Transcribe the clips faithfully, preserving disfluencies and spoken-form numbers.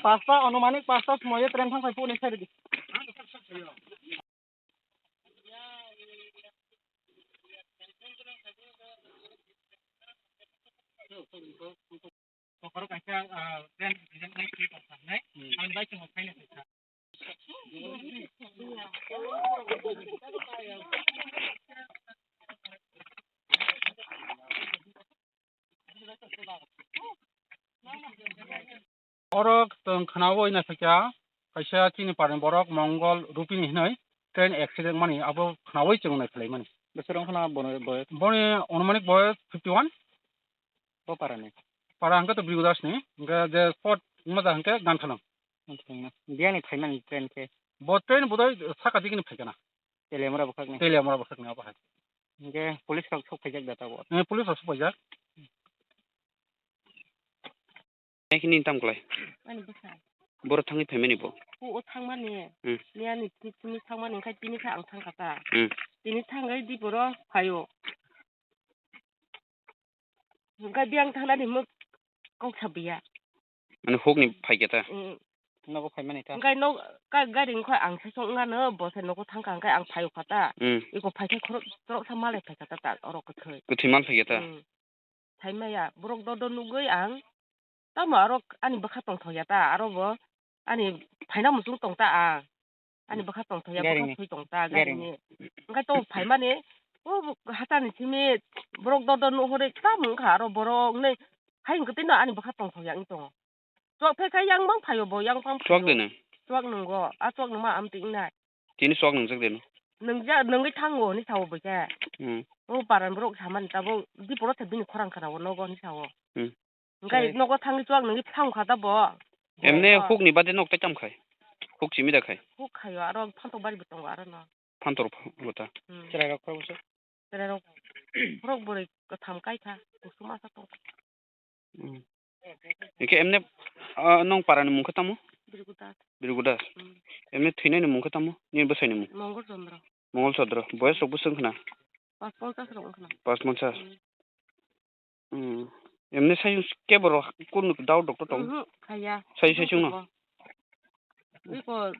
Pasta, anumanik pasta somoyo train thang phai phone sai di. Bokhorok kaisa, ah, brand design nai twi tong thang nai. Hmm. Ang bai chwng khaina khaisa. Oro chwng khnaui naisakya, kaisa chini parni borok Mongol Rupini hinwi train accident mani abo khnaui chwng naiphilai mani. Bwswrwng khna bono boyos? Boni anumanik boyos fifty one. Bo parani? Para hwnkhe to Brigu Das ni, hwnkhe je spot wngma ja hwnkhe Ganthanang. Ganthanang. Biyani phaimani train khe? Bo train bodai saka digini phaikana. Teliamura bwkhakni? Teliamura bwkhakni abo hai. Hwnkhe police rok sok phaijak da tabuk? Eh, police rok sok phaijak. Nai khe nini tamo klai? Ani bwsa. Boro thangwi phaimani bo? O, o thangmani. Hmm. Ni ani tini, tini thangmani, hwnkhe tini khe ang thangkha ta. Hmm. Tini thangwi di boro phaio. Hwnkhe biyang thangnani mwk kok sabiya. Mane hukni phaikha ta? Hmm. Nogo phaimani ta? Hwnkhe nok, ka, gari wngkha ang saichung wngano, bo se nogo thangkha, hwnkhe ang phaio kha ta. Hmm. Iko phaikhe khorok, khoroksa malai phaikha ta, ta, oro kwthwi. Kwthwi mal phaikha ta? Hmm. Saimaya, borok dodo nugwi ang, tamo aro ani bwkha tongthokya ta, aro bo ani phaina muchung tong ta ang. Ani bwkha tongthokya, bwkha thwi tong ta, garini. Hwnkhe to phaimani, o hatani simi borok dodo nuhorwi tamo wngkha, aro borok nai hai hwnkhe tino ani bwkha tongthokya wng tongo. Chuak phai kha yang bang phaio bo, yang bang phaio. Chuak de nang? Chuak nungo, a chuak nungma amtwi wngnai. Tini chuak nungjak de no? Nungja-, nungwi thango hinwi sao bo khe. Hmm. O paran borok samani tabuk, di borok se bini khorang khna o nogo hinwi sao. Hmm. Hwnkhe nogo thangwi chuak nungwi phang kha ta bo. Emne hukni bade nok tai tam khai? Huk simi da khai? Huk khaio, aro phantok bari bo tongo aro no. Phantok bo ta? Hmm. Chwrai rok khoroksa? Chwrairok borok bwrwi kwtham kai kha, kuchuk masa tong kha. Hmm. Hwnkhe emne, ah, nwng parani mung khe tamo? Birgu Das. Birgu Das. Hmm. Emne thwinaini mung khe tamo? Nini bwsaini mung? Mongol Chandra. Mongol Chandra. Boyes rok bwswk wngkha na? Pas ponchas rok wngkha na. Pas ponchas. Hmm. Hmm. Emne sai kebo rok kunu dao doctor tong? Mhm, khaya. Sai sai chwngno? Iko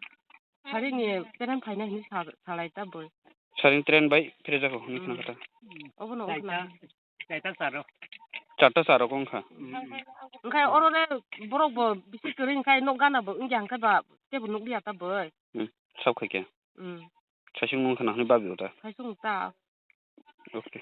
sarini train phaina hinwi sa-, salai ta boi. Sarini train bai phirajak hinwi khna kha ta. Obono wngkha na. Chaita charo. Charta charo wngkha. Hwnkhe oro le borok bo bisi kwrwi hwnkhe nok gana bo wngya hwnkhe ba tebo nukliya ta boi. Hmm. Sab khai khe. Hmm. Saisung nung khna hinwi babi ota. Saisung ta. Okay.